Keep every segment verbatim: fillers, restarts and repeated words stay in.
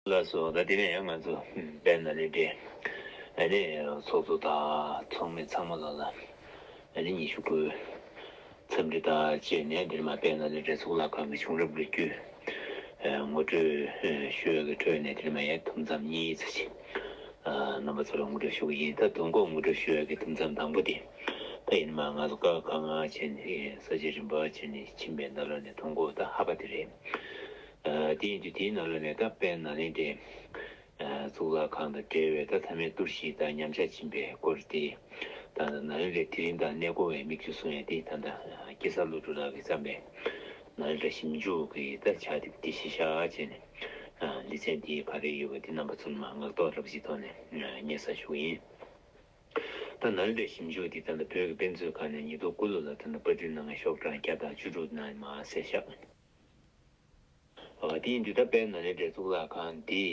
ལགས་སོ། ད་དེ་ནས་ཡང་ང་ཚོ་དཔལ་ནཱ་ལེནྡྲའི་ཨ་ནི་ཚོགས་གཙོ་དང་ཚོགས་མི་ཚང་མ་ལ་ལ་ཨ་ནི་ཉི་ཤུ་དགུའི་འཚམས་འདྲི་དང་བཅས་ནས། འདིར་མ་དཔལ་ནཱ་ལེནྡྲའི་གཙུག་ལག་ཁང་གི་བྱུང་རབས་ལོ་རྒྱུས་ཨ་ངོ་སྤྲོད་ཨ་ཞུ་ཡག་གི་ཁྲོད་ནས་འདིར་མ་ཡང་དུམ་མཚམས་གཉིས་ཙམ་ཞིག་ཨ་རྣམ་པ་ཚོ་ལ་ངོ་སྤྲོད་ཞུ་གི་ཡིན། ད་དོན་གོ་ངོ་སྤྲོད་ཞུ་ཡག་གི་དུམ་མཚམས་དང་པོ་དེ། ད་ཡིན་མ་ང་ཚོ་ཀ་ཁ་ང་བྱས་ནས་ས་ཆ་རིམ་པ་བྱས་ནས་ཕྱིན་པའི་ནང་ལོགས་ནས་དོན་གོ་ད་ཧ་པ་དེ་རེད། ཨ་དེ་ཡིན་དུས་དེའི་ནང་ལོགས་ནས་ད་དཔལ་ནཱ་ལེནྡྲའི་ཨ་གཙུག་ལག་ཁང་དང་འབྲེལ་བའི་ད་མཐའ་མའི་གཏོར་བཤིག་དང་ཉམས་ཆག་ཕྱིན་པའི་སྐོར་དེ། ད་ནཱ་ལེནྡྲའི་དེ་རིང་དང་གནས་སྐོར་བའི་མིག་ཆུ་བཟུང་ཡས་དེ། ད་ད་སྐྱེས་ས་ཀླུ་སྒྲུབ་ལགས་ཀྱིས་བརྩམས་པའི་ནཱ་ལེནྡྲ་ཞིབ་འཇུག་གི་ད་ཕྱག་དེབ་དེ་གཞི་བཞག་བྱས་ནས་ཨ་ལེ་ཚན་དེ་ག་རེ་ཡོད་པ་དེ་རྣམ་པ་ཚོ་ལ་མ་ངག་ཐོག་འདྲ་པོ་ཞིག་ཐོག་ནས་ཨ་སྙན་སེང་ཞུ་གི་ཡིན། ད་ནཱ་ལེནྡྲའི་ཞིབ་འཇུག་འདི་ད་ལྟ་བོད་ཀྱི་དཔེ་མཛོད་ཁང་ནས་ཉིས་སྟོང་དགུ་ལོ་ལ་ད་ལྟ་པར་སྐྲུན་གནང་མཁན་ཤོག་གྲངས་བརྒྱ་དང་བཅུ་དྲུག་ནང་མར་གསལ་བཞག་ཨ་དེ་ཡིན་དུས་ད་དཔལ་ནཱ་ལེནྡྲའི་གཙུག་ལག་ཁང་འདི་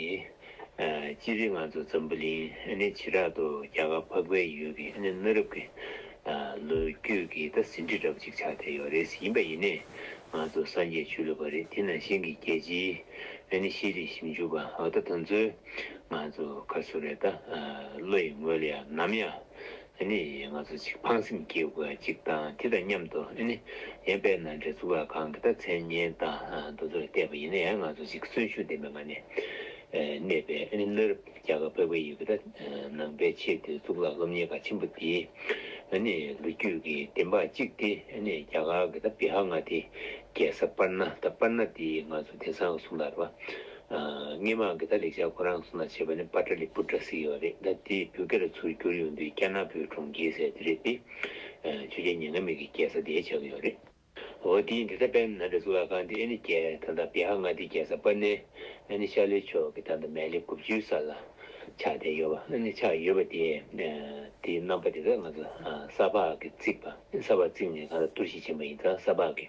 ཨ་སྤྱིར་ང་ཚོ་འཛམ་བུ་གླིང་ཨ་ནི་བྱེ་བྲག་ཏུ་རྒྱ་གར་འཕགས་པའི་ཡུལ་གྱི་ཨ་ནི་གནའ་རབས་ཀྱི་ཨ་ལོ་རྒྱུས་ཀྱི་ད་ཟིན་བྲིས་འདྲ་པོ་ཅིག་ཆགས་བསྡད་ཡོད་རེད། ཡིན་པ་ཡིན་ནའི་ང་ཚོ་སངས་རྒྱས་ཆོས་ལུགས་པ་རེད། དེ་ནང་བཞིན་གྱི་རྒྱལ་སྤྱིའི་ཨ་ནི་ཤེས་རིག་ཞིབ་འཇུག་པ་འོ་ད་དེ་ཚོས་ང་ཚོ་ག་རེ་ཟེར་རེད། ད་ཨ་བློ་ཡི་ངོས་ལ་ཡང་ནམ་ཡང་ཨ་ནི་ང་ཚོ་ཅིག་ཕངས་སེམས་སྐྱེ་དགོས་ཅིག་དང་། དེ་དང་མཉམ་དུ་ཨ་ནི་ཡང་དཔལ་ནཱ་ལེནྡྲའི་གཙུག་ལག་ཁང་གི་ད་མཚན་སྙན་དང་ཨ་དེ་ཚོ་ལ་བལྟས་པ་ཡིན་ན་ཡང་ང་ཚོ་ཅིག་གསོན་ཤུགས་ལྡན་པའི་ངང་ནས་ཨ་གནས་པའི་ཨ་ནི་གནའ་རབས་རྒྱ་གར་འཕགས་པའི་ཡུལ་གྱི་ད་ནང་པའི་ཆེས་མཐོའི་གཙུག་ལག་སློབ་གཉེར་ཁང་ཆེན་པོ་དེའི་ཨ་ནི་ལོ་རྒྱུས་ཀྱི་བདེན་དཔང་གཅིག་དེ་ཨ་ནི་རྒྱ་གར་གྱི་ད་བི་ཧར་མངའ་སྡེའི་རྒྱལ་ས་པར་ན། ད་པར་ན་དེ་ང་ཚོ་དེང་སང་གསུང་ལ་རེད་བ། ཨ་སྔོན་མ་གི་ད་ལེགས་སྦྱར་ཁོ་རང་གསུང་ལ་བྱས་པ་ནི་པ་ཏ་ལི་པུ་ཏྲ་ཟེར་ཡོད་རེད། ད་དེ་བོད་སྐད་ལ་ཚུར་བསྒྱུར་ཡོང་དུས་ཀྱ་ན་བོའི་གྲོང་ཁྱེར་ཟེར་དེ་རེད་དེ། ཨ་ཆོས་རྒྱལ་མྱ་ངན་མེད་ཀྱི་རྒྱལ་ས་དེ་ཆགས་ཀྱི་ཡོད་རེད། འོ་དེ་ཡིན་དུས་ད་དཔལ་ནཱ་ལེནྡྲའི་གཙུག་ལག་ཁང་དེ་ཨ་ནི་རྒྱལ་ད་ལྟ་བི་ཧར་མངའ་སྡེའི་རྒྱལ་ས་པར་ནའི་ཨ་ནི་ཤར་ལྷོའི་ཕྱོགས་ཀྱི་ད་ལྟ་མལ་ལེ་དགུ་བཅུའི་ས་ལ་ཆགས་བསྡད་ཡོད་པ། ཨ་ནི་ཆགས་ཡོད་པ་དེ་ཨ་དེའི་རྣམ་པ་དེ་ད་ང་ཚོ་ཨ་ས་ཕག་གིས་བརྩིགས་པ། ས་ཕག་བརྩིགས་ནས་ད་ལྟ་གཏོར་བཤིག་ཕྱིན་པ་ཡིན་ཙང་ས་ཕག་གི་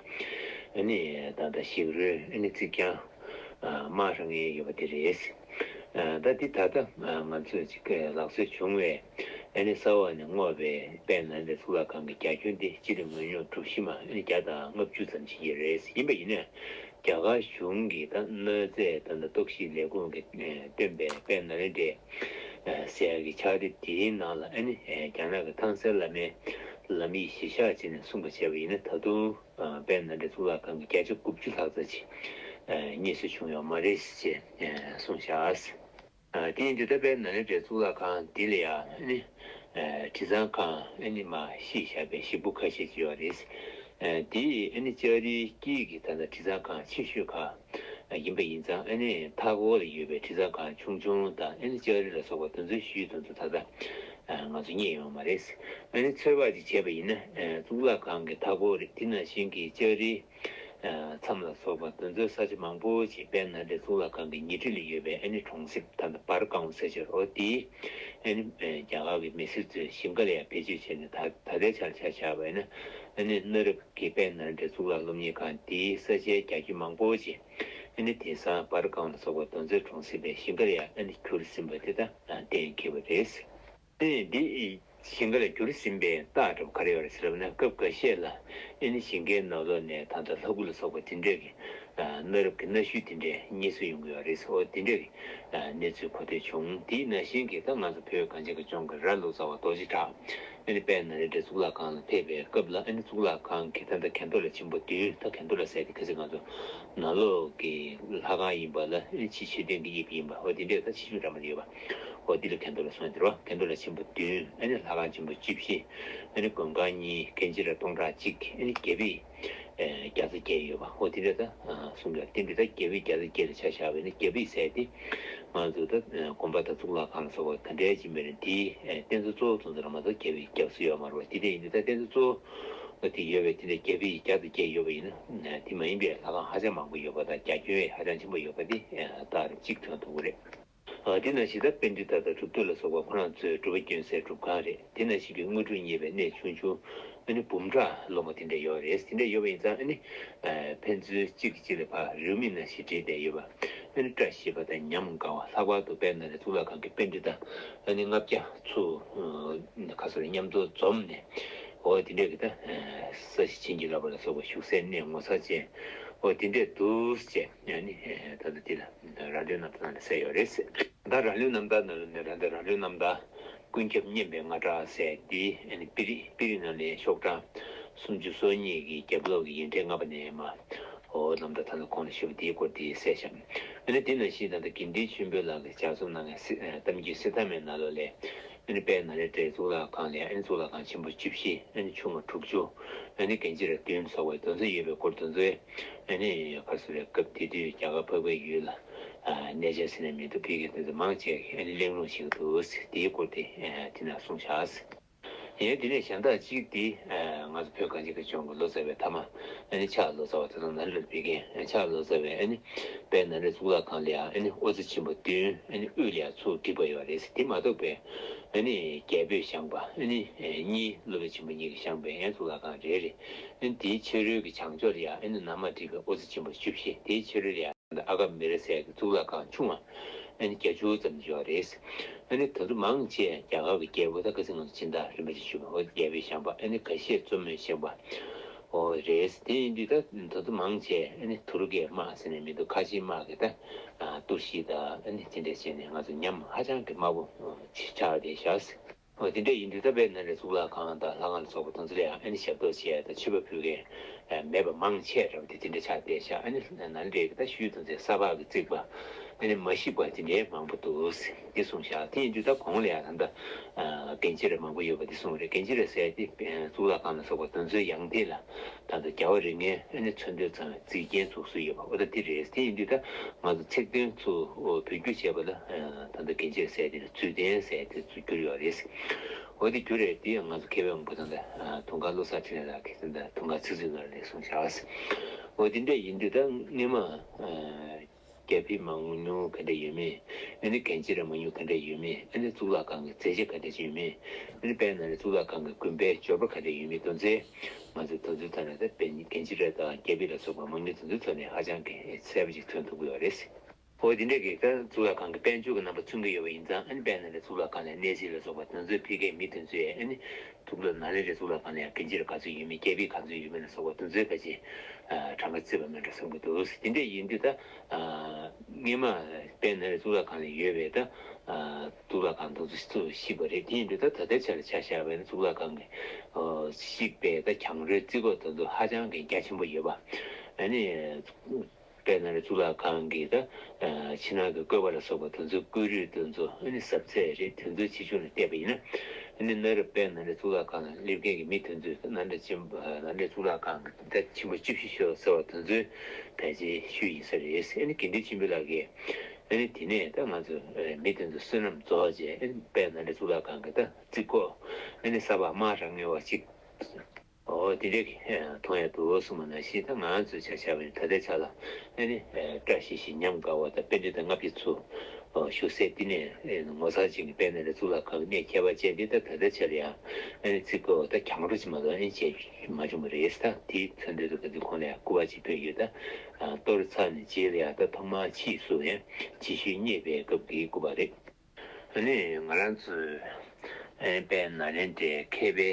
ཨ་ནི་ད་ལྟ་ཞིག་རོའི་ཨ་ནི་རྩིག་གྱང་ཨ་དམར་ཧྲང་ངེ་ཡོད་པ་དེ་རེད། ཨ་ད་འདི་ད་ལྟ་ཨ་ང་ཚོས་ཅིག་ལག་སོན་བྱུང་བའི་ཨ་ནི་གསར་བ་ནས་བསྔོགས་པའི་དཔལ་ནཱ་ལེནྡྲ་གཙུག་ལག་ཁང་གི་རྒྱ་ཁྱོན་དེ་སྤྱི་ལེ་ངོས་སྙོམས་གྲུ་བཞི་མ་ཨ་ནི་བརྒྱ་དང་ལྔ་བཅུ་ཙམ་ཞིག་ཡོད་རེད། ཡིན་པ་ཡིན་ན་རྒྱ་གར་གཞུང་གི་ད་གནའ་རྫས་ད་ལྟ་རྟོག་ཞིབ་ལས་ཁུངས་ཀྱིས་ཨ་བཏོན་པའི་དཔལ་ནཱ་ལེནྡྲའི་ཨ་ཟེར་ཡག་གི་ཕྱག་དེབ་དེའི་ནང་ལ་ཨ་ནི་ཨ་རྒྱ་ནག་གི་ཐང་སན་བླ་མའི་ལམ་ཡིག་གཞི་བཞག་བྱས་ནས་གསུངས་པ་བྱས་པ་ཡིན་ན། ད་དུང་ཨ་དཔལ་ནཱ་ལེནྡྲའི་གཙུག་ལག་ཁང་གི་བརྒྱ་ཆ་དགུ་བཅུ་ལྷག་ཙམ་ཅིག་ཨ་རྙེད་སོན་བྱུང་ཡོད་མ་རེད་ཅེས་ཨ་གསུངས་བཞག་ཨ་དེ་ཡིན་དུས་ད་དཔལ་ནཱ་ལེནྡྲའི་གཙུག་ལག་ཁང་འདི་ལ་ཡང་ཨ་ནི་ཨ་དྲི་གཙང་ཁང་ཨ་ནི་མར་བཤིག་བཞག་པའི་ཞིག་པོ་ཁ་ཤས་ཅིག་ཡོད་རེད། ཨ་དེ་ཨ་ནི་ལྕགས་རིའི་དཀྱིལ་གྱི་ད་ལྟ་དྲི་གཙང་ཁང་ཆེ་ཤོས་ཁག་ཨ་ཡིན་པ་ཡིན་ཙང་། ཨ་ནི་མཐའ་འཁོར་ལ་ཡོད་པའི་དྲི་གཙང་ཁང་ཆུང་ཆུང་དང་ཨ་ནི་ལྕགས་རི་ལ་སོགས་པ་དེ་ཚོའི་ཤུལ་དེ་ཚོ་ད་ལྟ་ཨ་ང་ཚོ་རྙེད་ཡོད་མ་རེད། ཨ་ནི་ཚོད་དཔག་ཅིག་བྱས་པ་ཡིན་ན་ཨ་གཙུག་ལག་ཁང་གི་མཐའ་འཁོར་རེད། དེ་ནང་བཞིན་གྱི་ལྕགས་རི་ཨ་མཚམས་ལ་སོགས་པ་དེ་ཚོའི་ས་ཆ་མང་པོ་ཞིག་དཔལ་ནཱ་ལེནྡྲའི་གཙུག་ལག་ཁང་གི་ཉེ་འཁྲིས་ལ་ཡོད་པའི་ཨ་ནི་གྲོང་གསེབ་ད་ལྟ་བར་ཀའོན་ཟེར་བྱས་རོ། དེ་ཨ་ནི་ཨ་རྒྱ་གར་གྱི་མི་སེར་ཚོས་ཞིང་ཁ་ལ་ཡང་བེད་སྤྱོད་བྱས་ནས། ད་ད་ལྟའི་ཆར་ཆ་བཞག་པ་ཡིན་ན་ཨ་ནི་གནའ་རབས་ཀྱི་དཔལ་ནཱ་ལེནྡྲའི་གཙུག་ལག་སློབ་གཉེར་ཁང་དེའི་ས་ཆའི་རྒྱ་ཁྱོན་མང་པོ་ཞིག་ཨ་ནི་དེང་སང་བར་ཀའོན་ལ་སོགས་པ་དེ་ཚོའི་གྲོང་གསེབ་པའི་ཞིང་ཁ་ལ་ཡང་ཨ་ནི་གྱུར་ཟིན་པ་དེ་ད་གཏན་འཁེལ་བ་རེད། ཨ་ནི་འདི་ཞིང་ཁ་ལ་གྱུར་ཟིན་པའི་རྟགས་འདྲ་པོ་ག་རེ་ཡོད་རེད་ཟེར་བ་ན། སྐབས་འགའ་ཤས་ལ་ཨ་ནི་ཞིང་ཁའི་ནང་ལོགས་ནས་ད་ལྟ་ལྷ་སྐུ་ལ་སོགས་པ་དེ་འདྲས་ཀྱི་ཨ་གནའ་རབས་ཀྱི་གནའ་ཤུལ་དེ་འདྲས་རྙེད་སོན་ཡོང་གི་ཡོད་རེད་ཟེར། འོ་དེ་འདྲས་ཀྱི་ཨ་གནས་ཚུལ་གོ་ཐོས་བྱུང་། དེའི་ནང་བཞིན་གྱི་ད་ང་ཚོ་བོད་གངས་ཅན་གྱི་ལྗོངས་ཀྱི་ར་ལུག་ཟ་བ་རྡོ་རྗེ་བྲག་ཨ་ནི་དཔལ་ནཱ་ལེནྡྲའི་གཙུག་ལག་ཁང་ལ་ཕེབས་པའི་སྐབས་ལ་ཨ་ནི་གཙུག་ལག་ཁང་གི་ད་ལྟ་གྱ་མདོ་ལ་ཆེན་པོ་བདུན། ད་གྱ་མདོ་ལ་ཟེར་དེ་གལ་སྲིད་ང་ཚོ་ནང་ལོགས་ཀྱི་ལྷ་ཁང་ཡིན་པ་ལ་ཨ་ནི་ཕྱི་མཆོད་རྟེན་གྱི་དབྱིབས་ཡིན་པ། འོ་དེ་འདྲས་ད་ཕྱི་ཆུ་འདྲ་མ་ཡོད་པ། འོ་འདི་ལ་གྱ་མདོ་ལ་གསུངས་ཡོད་རེད་བ། གྱ་མདོ་ལ་ཆེན་པོ་བདུན། ཨ་ནི་ལྷ་ཁང་ཆེན་པོ་བཅུ་བཞི། ཨ་ནི་མགོན་ཁང་གཉིས། མཁན་ཆེན་རབ་སྟོང་ཕྲག་གཅིག་ཨ་ནི་རྒྱ་བི་ཨ་བརྒྱ་རྩ་བརྒྱད་ཡོད་པ། འོ་དེ་འདྲ་ད་ཨ་གསུང་གི་ཡོད། དེ་འདྲ་ད་རྒྱ་བི་བརྒྱ་རྩ་བརྒྱད་ལ་ཆ་བཞག་པ་ཡིན་ན། རྒྱ་བི་ཟེར་དེ་ང་ཚོ་ད་ཨ་དགོན་པ་དང་གཙུག་ལག་ཁང་ལ་སོགས་པ་ག་འདྲའི་ཡིན་པ་རེད། དེའི་ཨ་རྟེན་གཙོ་གཙོ་བོ་ཚོ་ཚོ་ར་མ་གཏོགས་རྒྱ་བི་བརྒྱ་སུ་ཡོད་མ་རེད་པ། དེ་འདྲ་ཡིན་དུས་ད་རྟེན་གཙོ་གཙོ་བོ་དེ་ཡོད་པའི་དེ་འདྲ་རྒྱ་བི་བརྒྱ་དང་བརྒྱད་ཡོད་པ་ཡིན་ན། དེ་མ་ཡིན་པའི་ལྷ་ཁང་ཧ་ཅང་མང་པོ་ཡོད་པ་དང་རྒྱ་ཁྱོན་ཡང་ཧ་ཅང་ཆེན་པོ་ཡོད་པ་དེ་ཨ་རྟགས་རིམ་གཅིག་ཐོན་ཐུབ་ཀྱི་རེད། ཨ་དེ་ནང་བཞིན་ད་པཎྜི་ཏ་དང་གྲུབ་ཐོབ་ལ་སོགས་པ་ཁོ་རང་ཚོའི་སྒྲུབ་པ་སྐྱོན་སའི་སྒྲུབ་ཁང་རེད། དེ་ནང་བཞིན་གྱི་དངོས་གྲུབ་བརྙེས་པའི་གནས་ཆུང་ཆུང་ཨ་ནི་འབུམ་ཕྲག་ལོངས་པ་དེ་འདྲ་ཡོད་རེད། དེ་འདྲ་ཡོད་པ་ཡིན་ཙང་ཨ་ནི་ཨ་ཕན་ཚུན་གཅིག་གིས་གཅིག་ལ་ཕར་རེའུ་མིག་ནང་བཞིན་བསྒྲིལ་བསྡད་ཡོད་པ། ཨ་ནི་བཀྲ་ཤིས་པ་དང་ཉམས་དགའ་བ། ལྷག་པར་དུ་དཔལ་ནཱ་ལེནྡྲའི་གཙུག་ལག་ཁང་གི་པཎྜི་ཏ་ཨ་ནི་ལྔ་བརྒྱ་ཚུར་ཨ་ཁ་སོར་མཉམ་དུ་འཛོམས་ནས། འོ་དེ་འདྲ་གི་ད་ཨ་ས་གཞི་བྱིན་གྱིས་བརླབས་པ་ལ་སོགས་པ་བཞུགས་སའི་གནས་ངོ་མཚར་ཅན། ཨོ་དེ་འདྲས་འདུག་ཅེས་ཨ་ནི་ད་ལྟ་འདི་ལ་རང་ལུས་རྣམ་ཐར་ནང་ལ་གསལ་ཡོད་རེད། ད་རང་ལུས་རྣམ་ཐར་ནང་ལ་ནི་རང་ད་རང་ལུས་རྣམ་ཐར་ཀུན་ཁྱབ་སྙན་པའི་རྔ་སྒྲ་ཟེར་འདི་ཨ་ནི་པི་རི་པི་རི་ནང་ལ་ཤོག་གྲངས་སུམ་ཅུ་སོ་གཉིས་ཀྱི་རྒྱབ་ལོགས་ཀྱི་ཡིག་ཕྲེང་ལྔ་པ་ནས་མར་ཨོ་རྣམ་ཐར་ད་ལྟ་གོང་ལ་ཞུས་པ་འདིའི་སྐོར་འདི་གསལ་བཤད། ཨ་ནི་འདི་ནང་བཞིན་ད་ལྟ་དགེ་འདུན་ཆོས་འཕེལ་ལགས་ཀྱིས་ལྗགས་རྩོམ་གནང་མཁན་གཏམ་རྒྱུད་གསེར་ཐང་མའི་ནང་ལོགས་ལས། ཨ་ནི་དཔལ་ནཱ་ལེནྡྲའི་གཙུག་ལག་ཁང་ལས་ཨ་ནི་གཙུག་ལག་ཁང་ཆེན་པོ་བཅུ་བཞི། ཨ་ནི་ཆུང་བ་དྲུག་ཅུ། ཨ་ནི་གན་ཇི་ར་བདུན་སོགས་པའི་དོན་ཚན་ཡོད་པའི་སྐོར་དོན་ཚན། ཨ་ནི་ཁ་སོ་རའི་སྐབས་དེ་དུས་རྒྱ་གར་འཕགས་པའི་ཡུལ་ལ་གནས་མཇལ་ཟེར་ནས་མི་འདུག་ཕ་གིའི་དོན་ཚན་མང་ཆེ་གིས་ཨ་ནི་གླེང་སློང་བྱེད་ཀྱི་འདུག་དེའི་སྐོར་དེ་དེ་ན་གསུངས་བཞག་ཡང་དེ་ནས་གཞན་དག་ཅིག་དེ་ང་ཚོ་བོད་གངས་ཅན་གྱི་ལྗོངས་ཀྱི་ལོ་ཙཱ་བའི་ཐ་མ་ཨ་ནི་ཕྱག་ལོ་ཙཱ་བ་དེ་དང་ནཱ་ལེནྡྲ་ལ་ཕེབས་མཁན་ཕྱག་ལོ་ཙཱ་བས་ཨ་ནི་དཔལ་ནཱ་ལེནྡྲའི་གཙུག་ལག་ཁང་ལ་ཡང་ཨ་ནི་ཨོ་ཙི་ཆེན་པོ་བདུན། ཨ་ནི་དབུས་ལ་ཡང་ཚུར་བསྒྲིགས་པ་ཡོད་རེད། དེ་མ་གཏོགས་པའི་ཨ་ནི་རྒྱལ་པོས་བཞེངས་པ་ཨ་ནི་གཉིས། སློབ་དཔོན་ཆེན་པོ་གཉིས་ཀྱིས་བཞེངས་པའི་ཡང་གཙུག་ལག་ཁང་རེ་རེ། ཨ་ནི་དེའི་ཕྱི་རོལ་གྱི་བྱང་ཕྱོགས་ལ་ཡང་ཨ་ནི་ནམ་མཁའ་བསྒྲིགས་པའི་ཨོ་ཙི་ཆེན་པོ་བཅུ་བཞི། དེའི་ཕྱི་རོལ་ལ་ཡང་ཨ་ཀ་མི་ར་ཟེར་གྱི་གཙུག་ལག་ཁང་ཆུང་བ་ཨ་ནི་བརྒྱད་ཅུ་ཙམ་ཡོད་རེད། ཨ་ནི་ད་དུང་མང་ཆེ་རྒྱ་གར་གྱི་རྒྱལ་པོ་ད་ཁ་སང་ང་ཚོ་སྦྱིན་བདག་རིན་པོ་ཆེ་ཞུས་པ་ཨོ་རྒྱལ་པོས་བཞེངས་པ། ཨ་ནི་འགའ་ཤས་བཙུན་མོས་བཞེངས་པ་ཨོ་རེད། དེ་ཡིན་དུས་ད་ད་དུང་མང་ཆེ་ཨ་ནི་ཐུ་རུ་ཀའི་དམག་ཟེར་ནས་མི་འདུག་ཁ་ཆེའི་དམག་གིས་ད་གཏོར་བཤིག་དང་ཨ་ནི་དེ་འདྲས་བྱས་ནས་ང་ཚོ་ཉམས་ཧ་ཅང་གི་དམའ་པོ་ཆགས་བསྡད་བཞག་ཨོ་དེ་འདྲ་ཡིན་དུས་ད་དཔལ་ནཱ་ལེནྡྲའི་གཙུག་ལག་ཁང་དང་ལྷ་ཁང་ལ་སོགས་པ་དེ་ཚོ་ལ་ཡང་ཨ་ནི་ཞབས་ཏོག་བྱས་དང་མཆོད་པ་ཕུལ་མཁན་མེད་པ་མང་ཆེ་རབ་དེ་དེ་འདྲ་ཆགས་བསྡད་ཤག་ཨ་ནི་ནཱ་ལེནྡྲའི་ད་ཤུལ་དེ་ཚོའི་ས་ཕག་གིས་བརྩིགས་པ་ཨ་ནི་མ་ཤི་བ་དེ་འདྲའི་མང་པོ་འདུག་དེ་གསུངས་ཤག་དེ་ཡིན་དུས་ད་གོང་ལ་ཡང་ད་ལྟ་གན་ཇི་ར་མང་པོ་ཡོད་པ་དེ་གསུངས་རེད། གན་ཇི་ར་ཟེར་དེ་གཙུག་ལག་ཁང་ལ་སོགས་པ་དེ་ཚོའི་ཡང་སྟེང་ལ། ད་ལྟ་རྒྱལ་བ་རིགས་ལྔའི་ཨ་ནི་མཚོན་དོན་ཚང་བའི་རྩིས་རྒྱན་འཛུགས་སྲོལ་ཡོད་པ་འོ་ད་འདི་རེད། དེ་ཡིན་དུས་ད་ང་ཚོ་ཚིག་དོན་ཚུར་བོད་བསྒྱུར་བྱས་པ་ལ་ད་ལྟ་གན་ཇི་ཟེར་དེ་ལ་རྫུས་ལྡན་ཟེར་དེ་ཚུར་བསྒྱུར་ཡོད་རེད། འོ་དེ་བསྒྱུར་རེད། དེ་ང་ཚོ་མཁས་པའི་དབང་པོ་ད་ལྟ་དུང་དཀར་བློ་བཟང་འཕྲིན་ལས་ལགས་ཀྱིས་ད་ལྟ་དུང་དཀར་ཚིག་མཛོད་ནང་ལ་གསུངས་བཞག་འོ་དེ་འདྲ་ཡིན་དུས་ད་སྔོན་མ། རྒྱ་ཕིབས་མང་ཉུང་ག་འདྲ་ཡོད་མེད། ཨ་ནི་གན་ཇི་ར་མང་ཉུང་ག་འདྲ་ཡོད་མེད། ཨ་ནི་གཙུག་ལག་ཁང་གི་མཛེས་ཆ་ག་འདྲ་ཅིག་ཡོད་མེད། ཨ་ནི་དཔལ་ནཱ་ལེནྡྲ་གཙུག་ལག་ཁང་གི་དགོན་པའི་འབྱོར་པ་ག་འདྲ་ཡོད་མེད་དེ་ཚོ་ང་ཚོས་དེ་ཚོའི་ཐོག་ནས་ད་དཔེ་གན་ཇི་ར་དང་རྒྱ་ཕིབས་ལ་སོགས་པ་མང་ཉུང་དེ་ཚོའི་ཐོག་ནས་ཧ་ཅང་གི་གསལ་པོ་ཅིག་མཚོན་ཐུབ་ཀྱི་ཡོད་རེད། འོ་དེ་འདྲ་གི་ད་གཙུག་ལག་ཁང་གི་དཔལ་འབྱོར་གྱི་རྣམ་པ་མཚོན་གྱི་ཡོད་པ་ཡིན་ཙང་ཨ་ནི་དཔལ་ནཱ་ལེནྡྲ་གཙུག་ལག་ཁང་ལ་གནས་གཟིགས་ལ་སོགས་པ་དེ་ཚོའི་ཕ་གིའི་མི་དེ་ཚོས་ཨ་ནི། གཙུག་ལག་ནཱ་ལེནྡྲའི་གཙུག་ལག་ཁང་ལ་ཡང་གན་ཇི་ར་ག་ཚོད་ཡོད་མེད། རྒྱ་ཕིབས་ག་ཚོད་ཡོད་མེད་ལ་སོགས་པ་དེ་ཚོའི་ཕལ་ཆེར་གྲངས་ཀ་བརྩིས་པ་མེད་འགྲོ་བསམ་གྱི་འདུག་དེ་འདྲ་ཡིན་དུས་ད་སྔོན་མ་དཔལ་ནཱ་ལེནྡྲའི་གཙུག་ལག་ཁང་ལ་ཡོད་པའི་ད་གཙུག་ལག་ཁང་དེ་ཚོ་ཚུར་བཤིག་པ་རེད། དེ་ཡིན་དུས་ད་ད་ལྟའི་ཆ་ལ་ཆ་བཞག་པ་ཡིན་ན་གཙུག་ལག་ཁང་གི་བཤིག་པའི་ད་གྱང་རོའི་རྩིག་ཁོག་དེ་ཚོ་ཧ་ཅང་གི་རྒྱ་ཆེན་པོ་ཡོད་པ། ཨ་ནི། དཔལ་ནཱ་ལེནྡྲ་གཙུག་ལག་ཁང་གི་ད་ཕྱི་ནང་གི་བཀོད་པ་ལ་སོགས་པ་དེ་ཚོའི་བཀོད་རིས་དེ་ཚོ་ཨ་ནི་ཟབ་ཚད་རེད། དེ་ཚོའི་ཆེ་ཆུང་ལ་བལྟས་པ་ཡིན་ན་ཨ་ནི་གནའ་རབས་དཔལ་ནཱ་ལེནྡྲ་གཙུག་ལག་ཁང་ལ་སླེབས་མཁན་གྱི་མི་དེ་ཚོས་ད་ནཱ་ལེནྡྲ་ཆེན་པོ་ནཱ་ལེནྡྲ་གཙུག་ལག་ཁང་གི་ད་ཆེན་པོ་བཅུ་བཞི་ཤོག་ཟེར་བ་དེ་ཚོའི་ཕལ་ཆེར་ཤུལ་ཡིན་ས་རེད། ཨ་ནི་དགེ་འདུན་ཆོས་འཕེལ་ལགས་ཀྱིས་ཨ་ནི་དེ་ནས་ད་ང་ཚོ་མི་དེ་ཚོ་བསོད་ནམས་རྫོགས་རྗེས་ཨ་ནི་དཔལ་ནཱ་ལེནྡྲ་གཙུག་ལག་ཁང་གི་ད་རྩིག་ཁོག་ཨ་ནི་ས་ཕག་དམར་ཧྲང་ངེ་བ་ཅིག་འོ་དེ་འདྲའི་མཐོང་ཡ་འདུག་གསུངས་པ་ནང་བཞིན་ད་ང་ཚོའི་ཆ་བཞག་པ་ཡིན་ད་ལྟའི་ཆ་ལ་ཨ་ནི་བཀྲ་ཤིས་ཤིང་ཉམས་དགའ་བ་དང་པཎྜི་ཏ་ལྔ་བརྒྱ་ཚོ་བཞུགས་སའི་བསྟི་གནས་ངོ་མཚར་ཅན་གྱི་དཔལ་ནཱ་ལེནྡྲ་གཙུག་ལག་ཁང་གི་གནས་ཁྱད་པར་ཅན་འདི་ད་ད་ལྟའི་ཆ་ལ་ཡང་ཨ་ནི་རྩིག་ཁོག་ད་གྱང་རོ་ཅིག་མ་གཏོགས་ཨ་ནི་བྱས་མ་བྱུང་བ་རེད། ད་དེའི་མཚོན་དོན་དུ་ག་དུས་གོང་ལ་ཡང་སྐུ་པར་ཅིག་ཕུལ་ཡོད། ད་གཏོར་ཚར་ནས་རྗེས་ལ་ཡང་ད་ཐོག་མར་ཕྱིས་སུ་ཡང་ཕྱི་བཤོལ་རྙེད་པའི་སྐབས་ཀྱི་སྐུ་པར་རེད། ཨ་ནི་ང་རང་ཚོའི་ཨ་ནི་དཔལ་ནཱ་ལེནྡྲའི་མཁས་པའི་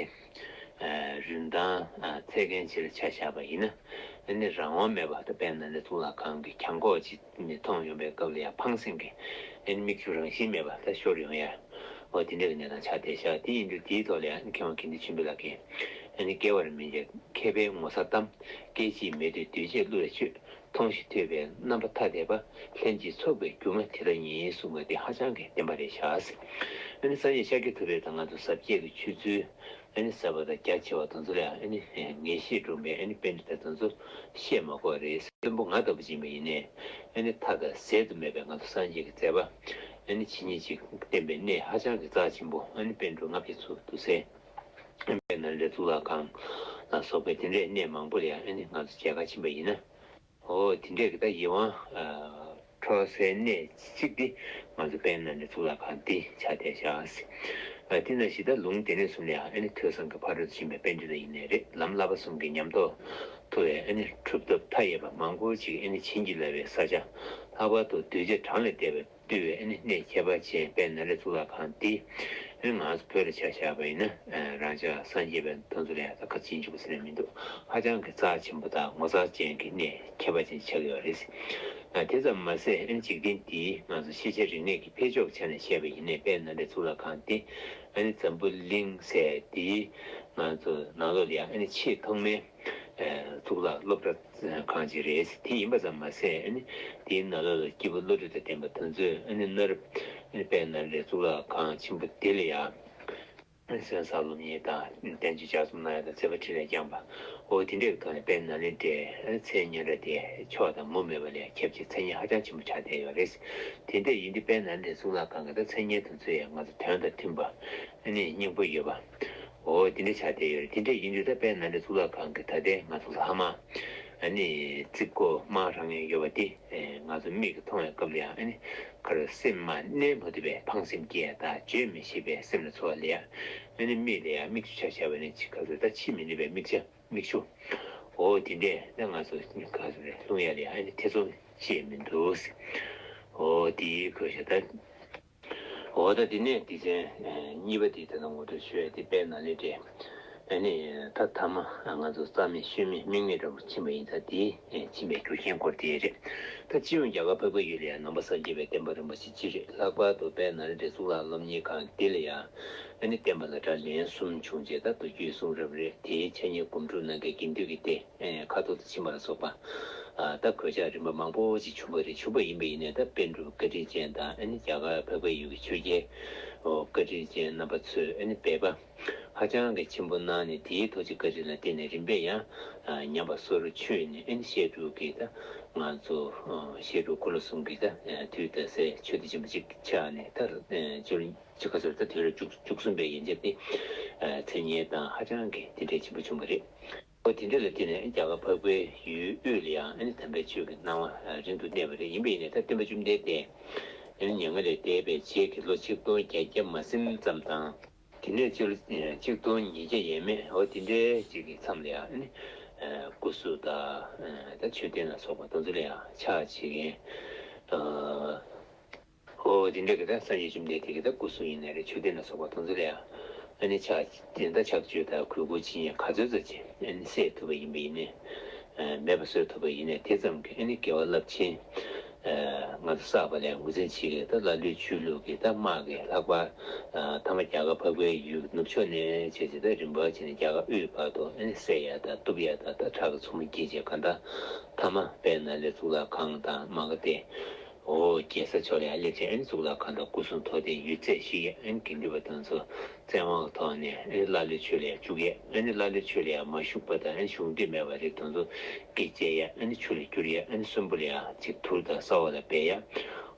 རིན་ཐང་ཚད་མཁན་ཅིག་ལ་ཆ་བཞག་པ་ཡིན་ན་ཨ་ནི་རང་དབང་མེད་པར་ད་དཔལ་ནཱ་ལེནྡྲ་གཙུག་ལག་ཁང་གི་གྱང་ཁོག་ཅིག་ནས་མཐོང་ཡོང་བའི་སྐབས་ལ་ཡང་ཕངས་སེམས་ཀྱི་ཨ་ནི་མིག་ཆུ་རང་བཞིན་མེད་པར་ད་ཤོར་ཡོང་ཡ། འོ་དེ་འདྲ་གི་གནས་སྟངས་ཆགས་བསྡད་ཤག་དེ་ཡིན་དུས་དེའི་ཐོག་ལ་ཡང་ཨ་ནི་མཁས་དབང་དགེ་འདུན་ཆོས་འཕེལ་ལགས་ཀྱིས་ཨ་ནི་སྐྱེ་བར་མི་འཇིགས་མཁས་པའི་ངོ་མཚར་གཏམ། སྐད་ཅིག་མེད་དུ་འདུས་བྱས་བསླུ་བའི་ཆོས། མཐོང་ཞིང་ཐོས་པའི་རྣམ་པ་ཐ་དད་པ། ལྷན་ཅིག་ཚོགས་པའི་སྒྱུ་མ་དེ་དག་ཉིད་གསུངས་པ་འདི་ཧ་ཅང་གི་བདེན་པ་རེད་ཤག་ཨ་ནི་སངས་རྒྱས་ཤཱཀྱ་ཐུབ་པའི་ད་ང་ཚོ་ཟབ་རྒྱས་ཀྱི་ཆོས་ཚུལ་ཨ་ནི་ཟབ་པ་དང་རྒྱ་ཆེ་བ་དེ་ཚོ་ལ་ཨ་ནི་ངེས་ཤེས་འདྲོངས་པའི་ཨ་ནི་པཎྜི་ཏ་དེ་ཚོ་བཤད་མ་དགོས་རེད། དཔོན་པོ་ང་ལྟ་བུ་ཅིག་ཡིན་པ་ཡིན་ནའི་ཨ་ནི་མཐའ་དང་ཟད་དུ་མེད་པའི་ང་ཚོ་སངས་རྒྱས་ཀྱི་མཛད་པ་ཨ་ནི་ཇི་སྙེད་ཅིག་བསྟན་པའི་གནས་ཧ་ཅང་གི་རྩ་ཆེན་པོ་ཨ་ནི་པཎ་གྲུབ་ལྔ་བརྒྱ་ཚོ་འདུ་སའི་དཔལ་ནཱ་ལེནྡྲའི་གཙུག་ལག་ཁང་ལ་སོགས་པའི་དེ་འདྲའི་གནས་མང་པོ་ལ་ཡང་ཨ་ནི་ང་ཚོ་མཇལ་ཁ་ཕྱིན་པ་ཡིན་ན། ཨོ་དེ་འདྲས་ཀྱི་ད་ཡིད་དབང་འཕྲོག་སའི་གནས་གཅིག་འདི་ང་ཚོ་དཔལ་ནཱ་ལེནྡྲའི་གཙུག་ལག་ཁང་འདི་ཆགས་བསྡད་བཞག་ཟེར། དེ་ནང་བཞིན་ད་ལུང་སྡེ་སྣོད་གསུམ་ལ་ཡང་ཨ་ནི་ཐོས་བསམ་གྱི་ཕ་རོལ་ཏུ་ཕྱིན་པའི་པཎྜི་ཏ་ཡིན་ནའི་རེད། ལམ་བསླབ་པ་གསུམ་གྱི་ཉམས་རྟོགས་ཐུབ་པའི་ཨ་ནི་གྲུབ་ཐོབ་མཐའ་ཡས་པ་མང་པོ་ཅིག་ཨ་ནི་བྱིན་གྱིས་བརླབས་པའི་ས་ཆ། ལྷག་པར་དུ་གདུལ་བྱ་གྲངས་ལས་འདས་པའི་ བཏུལ་བའི་ཨ་ནི་གནས་ཁྱད་པར་ཅན་དཔལ་ནཱ་ལེནྡྲ་གཙུག་ལག་ཁང་འདི་ཨ་ནི་ང་ཚོ་བོད་ལ་ཆ་བཞག་པ་ཡིན་ན་རང་ཅག་སངས་རྒྱས་པའི་དེ་ཚོ་ལ་ཡང་ད་ག་ཅིན་འཇུག་ཟེར་ནས་མི་འདུག་ཧ་ཅང་གི་རྩ་ཆེན་པོ་དང་ངོ་མཚར་ཅན་གྱི་གནས་ཁྱད་པར་ཅན་ཆགས་ཡོད་རེད། དེ་ཙམ་མ་ཟད་ཨ་ནི་འཇིག་རྟེན་འདིའི་ང་ཚོ་ཤེས་བྱ་རིག་གནས་ཀྱི་འཕེལ་ཕྱོགས་ཆ་ནས་བཤད་པ་ཡིན་ནའི་དཔལ་ནཱ་ལེནྡྲ་གཙུག་ལག་ཁང་འདི་ཨ་ནི་འཛམ་བུ་གླིང་ཟེར་འདིའི་ང་ཚོ་ནང་ལོགས་ལ་ཡང་ཨ་ནི་ཆེས་ཐོག་མའི་གཙུག་ལག་སློབ་གྲྭ་ཁང་ཅིག་རེད། དེ་ཡིན་པ་ཙམ་མ་ཟད་ཨ་ནི་དེའི་ནང་ལོགས་ལ་སྐྱེས་བུ་བློ་གྲོས་དང་ལྡན་པ་དེ་ཚོས་ཨ་ནི་གནའ་རབས་ཨ་ནི་དཔལ་ནཱ་ལེནྡྲའི་གཙུག་ལག་ཁང་ཆེན་པོ་དེ་ལ་ཡང་གསན་བསམ་སློབ་གཉེར་དང་བསྟན་བཅོས་ལྗགས་རྩོམ་གནང་ཡ་དང་མཛད་པ་འཕྲིན་ལས་བསྐྱངས་པ། འོ་དེ་འདྲའི་ཐོག་ནས་དཔལ་ནཱ་ལེནྡྲའི་མཚན་སྙན་གྲགས་དེ་ཕྱོགས་དང་མུ་མེད་པ་ལས་ཁྱབ་ཅིང་མཚན་སྙན་ཧ་ཅང་ཆེན་པོ་ཆགས་བསྡད་ཡོད་རེད། དེ་འདྲ་ཡིན་དུས་དཔལ་ནཱ་ལེནྡྲའི་གཙུག་ལག་ཁང་གི་ད་མཚན་སྙན་དེ་ཚོ་ཡང་ང་ཚོ་དོན་དང་མཐུན་པ་ཨ་ནི་སྙིང་པོ་ཡོད་པ། འོ་དེ་འདྲ་ཆགས་བསྡད་ཡོད་རེད། དེ་འདྲ་ཡིན་དུས་ད་དཔལ་ནཱ་ལེནྡྲའི་གཙུག་ལག་ཁང་གི་ད་ལྟའི་ང་ཚོ་ལྷག་མ་ཨ་ནི་རྩིབས་སྐོར་དམར་ཧྲང་ངེ་ཡོད་པ་དེ་ང་ཚོ་མིག་གིས་མཐོང་བའི་སྐབས་ལ་ཡང་ཨ་ནི་ག་རེ་སེམས་མ་གནས་མ་ཐུབ་པའི་ཕངས་སེམས་སྐྱེ་ཡ་དང་བརྗོད་མི་ཤེས་པའི་སེམས་ལ་ཚོར་བ་ལ་ཡང་ཨ་ནི་མིག་ལ་ཡང་མིག་ཆུ་ཆ་བཞག་པ་ནི་ཅི་ག་ཚོད་ད་ཕྱི་མི་ནུས་པའི་མིག་ཆུ་མིག་ཆུ། འོ་དེ་འདྲས་ད་ང་ཚོ་ག་ཚོད་རེད་ལྷུང་ཡ་ལ་ཡང་ཨ་ནི་ཐེ་ཚོམ་བྱེད་མི་འདུག་འོ་དེའི་གོ་ཤ་ད། འོ་ད་དེ་ནས་སྡེ་ཚན་གཉིས་པ་དེ་ད་ལྟ་ངོ་སྤྲོད་ཞུ་ཡ་དེ་དཔལ་ནཱ་ལེནྡྲའི་ཨ་ནི་ད་ཐ་མ་ང་ཚོ་རྩ་མེད་ཤུལ་མེད་དམིགས་མེད་འདྲ་པོ་ཕྱིན་པ་ཡིན་ཙང་དེ་ཕྱིན་པའི་རྒྱུ་རྐྱེན་སྐོར་དེ་རེད། ད་སྤྱི་ཡོངས་རྒྱ་གར་འཕགས་པའི་ཡུལ་ལ་ཡང་ནང་པ་སངས་རྒྱས་པའི་བསྟན་པ་རིན་པོ་ཆེ་སྤྱི་རེད། ལྷག་པར་དུ་དཔལ་ནཱ་ལེནྡྲའི་གཙུག་ལག་སློབ་གཉེར་ཁང་འདི་ལ་ཡང་ཨ་ནི་བསྟན་པ་ལ་གྲྭ་ལན་གསུམ་བྱུང་རྗེས་ད་མདོ་རྒྱུད་གསུང་རབ་རེད། དེའི་འཆད་ཉན་སྒོམ་སྒྲུབ་གནང་མཁན་དགེ་འདུན་གྱི་སྡེ། ཁ་ཐོར་དུ་ཕྱིན་པ་ལ་སོགས་པ། ད་གོད་ཆག་རིམ་པ་མང་པོ་ཞིག་བྱུང་བ་རེད། བྱུང་བ་ཡིན་པ་ཡིན་ནའི་ད་པཎ་གྲུབ་བཀའ་དྲིན་ཅན་དང་ཨ་ནི་རྒྱ་གར་འཕགས་པའི་ཡུལ་གྱི་ཆོས་རྒྱལ་བཀའ་དྲིན་ཅན་རྣམ་པ་ཚོས་ཨ་ནི་འབད་པ་ཧ་ཅང་གི་ཆེན་པོ་གནང་ནས་དེའི་ཐུགས་རྗེ་བཀའ་དྲིན་ལ་བརྟེན་ནས་རིམ་པས་ཡང་ཉམས་པ་སོར་ཆུད་ནས་ཨ་ནི་བཤད་སྒྲུབ་ཀྱི་ད་ང་ཚོ་བཤད་སྒྲུབ་འཁོར་ལོ་གསུམ་གྱི་ད་དུས་དང་ཟས་ཆོས་སྡེ་ཆེན་པོ་གཅིག་ཆགས་ནས་ད་ཅུ་ཅི་ག་ཚོད་ད་དུས་རབས་བཅུ་གསུམ་པའི་ཡན་ཆད་དེ་མཚན་སྙན་དང་ཧ་ཅང་གི་དེ་འདྲའི་ཆེན་པོ་བྱུང་བ་རེད། ཨོ་དེ་འདྲ་ལ་བརྟེན་ནས་རྒྱ་གར་འཕགས་པའི་ཡུལ་དབུས་ལ་ཡང་ཨ་ནི་དམ་པའི་ཆོས་ཀྱི་སྣང་བ་རིང་དུ་གནས་པ་རེད། ཡིན་པ་ཡིན་ནའི་ད་སྟོན་པ་བཅོམ་ལྡན་འདས་ཨ་ནི་མྱ་ངན་ལས་འདས་པའི་རྗེས་ཀྱི་ལོ་ཆིག་སྟོང་བརྒྱད་བརྒྱ་མ་ཟིན་ཙམ་དང་། དེ་ནས་ཆིག་སྟོང་ཉིས་བརྒྱ་ཡས་མས་ཨོ་དེ་འདྲའི་ཅིག་གི་མཚམས་ལ་ཡང་ཨ་ནི་སྐུ་གཟུགས་དང་ད་མཆོད་རྟེན་ལ་སོགས་པ་དེ་ཚོ་ལ་ཡང་ཕྱག་བྱེད་མཁན། ཨོ་དེ་འདྲ་གི་ད་སངས་རྒྱས་བཅོམ་ལྡན་འདས་ཀྱི་ད་སྐུ་གཟུགས་ཡིན་ནའི་རེད། མཆོད་རྟེན་ལ་སོགས་པ་དེ་ཚོ་ལ་ཡང་ཨ་ནི་ཕྱག་དེ་ད་ཕྱག་མཆོད་དང་གུས་བཀུར་བྱེད་ཡས་ག་ཚོད་ཙམ་ཅིག་ཨ་ནི་སེལ་ཐུབ་པ་ཡིན་པ་ཡིན་ནའི་མེད་པ་བཟོ་ཐུབ་པ་ཡིན་ནའི་དེ་ཙམ་གྱིས་ཨ་ནི་དགེ་བ་རླབས་ཆེན་ང་ཚོ་བསགས་པ་ལ་ངོས་འཛིན་བྱེད་ཀྱི་ད་ཀླ་ཀློའི་ཆོས་ལུགས་ཀྱི་ད་དམག་གི་ལྷག་པར་ཐ་མ་རྒྱ་གར་འཕགས་པའི་ཡུལ་ནུབ་ཕྱོགས་ནས་བྱས་ཏེ་ད་རིམ་པ་བྱས་ནས་རྒྱ་གར་དབུས་བར་དུ་ཨ་ནི་བསད་ཡ་དང་གཏུབ་ཡ་དང་ད་ཁྲག་གི་མཚོ་མོ་འཁྱིལ་བྱས་གང་ལྟར་ཐ་མ་དཔལ་ནཱ་ལེནྡྲ་གཙུག་ལག་ཁང་དང་མ་ག་དེ། ཨོ་རྒྱལ་ས་ཕྱོགས་ལ་ཡང་སླེབས་ཚེ་ཨ་ནི་གཙུག་ལག་ཁང་དང་སྐུ་གསུང་ཐུགས་རྟེན་ཡོད་ཚད་ཞིག་ཡང་ཨ་ནི་དགེ་འདུན་པ་དེ་ཚོ་བཙན་དབང་གི་ཐོག་ནས་ཨ་ནི་ཀླ་ཀློའི་ཆོས་ལ་ཡང་བཅུག་ཡས། ཨ་ནི་ཀླ་ཀློའི་ཆོས་ལ་ཡང་མ་ཞུགས་པ་དང་ཨ་ནི་ཞུགས་འདོད་མེད་པ་རིགས་དེ་ཚོ་སྐེ་བཅད་ཡས། ཨ་ནི་ཆུ་ལ་བསྐྱུར་ཡས། ཨ་ནི་གསོན་པོ་ལ་ཡང་ཅིག་དུར་དང་ཟ་བ་ལ་འབད་ཡས།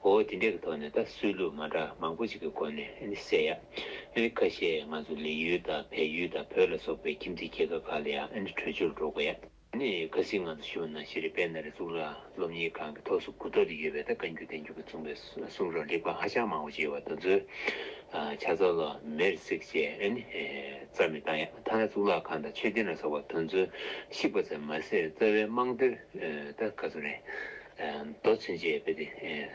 ཨོ་དེ་འདྲའི་གི་ཐོག་ནས་ད་སྲོལ་ལུགས་མ་འདྲ་མང་པོ་ཞིག་གི་སྒོ་ནས་ཨ་ནི་བསད་ཡས། ཨ་ནི་ཁ་ཤས་ང་ཚོ་ལི་ཡུལ་དང་བལ་ཡུལ་དང་བོད་ལ་སོགས་པའི་ཁྱིམ་མཚེས་རྒྱལ་ཁབ་ཁག་ལ་ཡང་ཨ་ནི་བྲོས་བྱོལ་འགྲོ་དགོས་ཡས། ནི་གལ་སྲིད་ང་ཚོ་ཞུ་ན་ཤེས་རིག་དཔལ་ནཱ་ལེནྡྲ་གཙུག་ལག་སློབ་གཉེར་ཁང་གི་ཐོག་སོ་དགུ་ཐོག་ཏུ་ཡོད་པའི་ད་བཀའ་འགྱུར་བསྟན་འགྱུར་གྱིས་གསུངས་པའི་གསུང་རབ་རིག་པ་ཧ་ཅང་མང་པོ་ཅིག་ཡོད་པ་དེ་ཚོའི་ཆ་ཚང་ལ་མེར་བསྲེགས་བྱས་ཨ་ནི་རྩ་མེད་བཏང་ཡ། ཐ་ན་གཙུག་ལག་ཁང་དང་མཆོད་རྟེན་ལ་སོགས་པ་དེ་ཚོ་བཤིག་པ་ཙམ་མ་ཟད་རྩ་བའི་རྨང་གདན་ད་ག་ཚོད་རེད། རྡོ་ཚུན་ཆད་བས་ཏེ་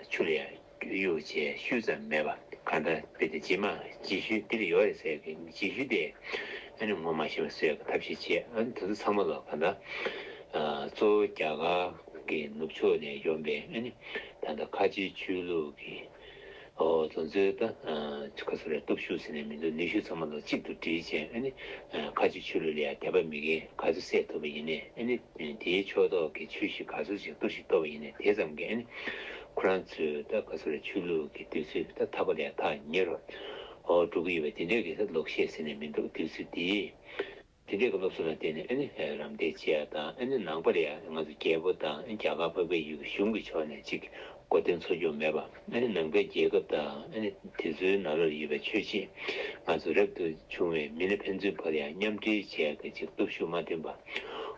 ཆུ་ལ་ཡ། གཡུག་བྱས་ཤུལ་ཙམ་མེད་པ་གང་ལྟར་དཔེ་དེ་རྗེས་མ་རྗེས་ཤུལ་འདི་ལ་ཡོད་རེད་ཟེར་གི་རྗེས་ཤུལ་དེ་ཨ་ནི་ངོ་མ་ཤེས་པ་བཟོས་གི་ཐབས་ཤེས་བྱས། ཨ་ནི་དེ་ཚོ་ཚང་མ་ལ་གང་ལྟར་གཙོ་བོ་རྒྱ་གར་གི་ནུབ་ཕྱོགས་ནས་ཡོང་པའི་ཨ་ནི་ད་ལྟ་ཁ་ཆེའི་ཆོས་ལུགས་ཀྱི་ཨོ་དེ་ཚོའི་ད་ཁ་སོ་རེ་སྟོབས་ཤུགས་ཟེར་ནས་མི་འདུག་ནུས་ཤུགས་ཚང་མ་ལ་གཅིག་ཏུ་སྒྲིལ་བྱས་ཨ་ནི་ཁ་ཆེའི་ཆོས་ལུགས་ལ་ཡང་དད་པ་མེད་མཁན་ག་ཚོད་བསད་ཐུབ་པ་ཡིན་ནའི་ཨ་ནི་དེའི་ཕྱོགས་གཏོགས་ཀྱི་ཆོས་གཞི་ག་ཚོད་ཅིག་གཏོར་བཤིག་གཏོར་བ་ཡིན་ནའི་དེ་ཙམ་གྱིས་ཨ་ནི། ཁོ་རང་ཚོའི་ད་ག་ཚོད་རེད་ཆོས་ལུགས་ཀྱི་དུས་ཚོད་ད་ཐག་པ་ལས་ཐག་ཉེ་རུ་འོ་འགྲོ་གི་ཡོད་པ་དེ་འདྲའི་གི་ད་ལོག་བཤད་ཟེར་ནས་མི་འདུག་དུས་ཚོད་དེ་དེ་འདྲའི་གི་སློབ་གསོ་ལ་བརྟེན་ནས་ཨ་ནི་རམ་འདེགས་བྱེད་ཡ་དང་ཨ་ནི་ནང་པ་ལ་ཡ་ང་ཚོ་རྒྱལ་པོ་དང་རྒྱ་གར་འཕགས་པའི་ཡུལ་གྱི་གཞུང་གི་ཕྱོགས་ནས་ཅིག་གོ་དོན་འཚོལ་རྒྱུ་མེད་པ་ཨ་ནི་ནང་པའི་རྒྱལ་ཁབ་དང་ཨ་ནི་དེ་ཚོའི་ནང་ལོགས་ལ་ཡོད་པའི་ཆོས་བྱེད་ང་ཚོ་རབ་ཏུ་བྱུང་བའི་མི་སྣ་ཕན་ཚུན་བར་ཡང་མཉམ་འབྲེལ་བྱེད་ཡ་གི་ཅིག་སྟོབས་ཤུགས་མ་ལྡན་པ།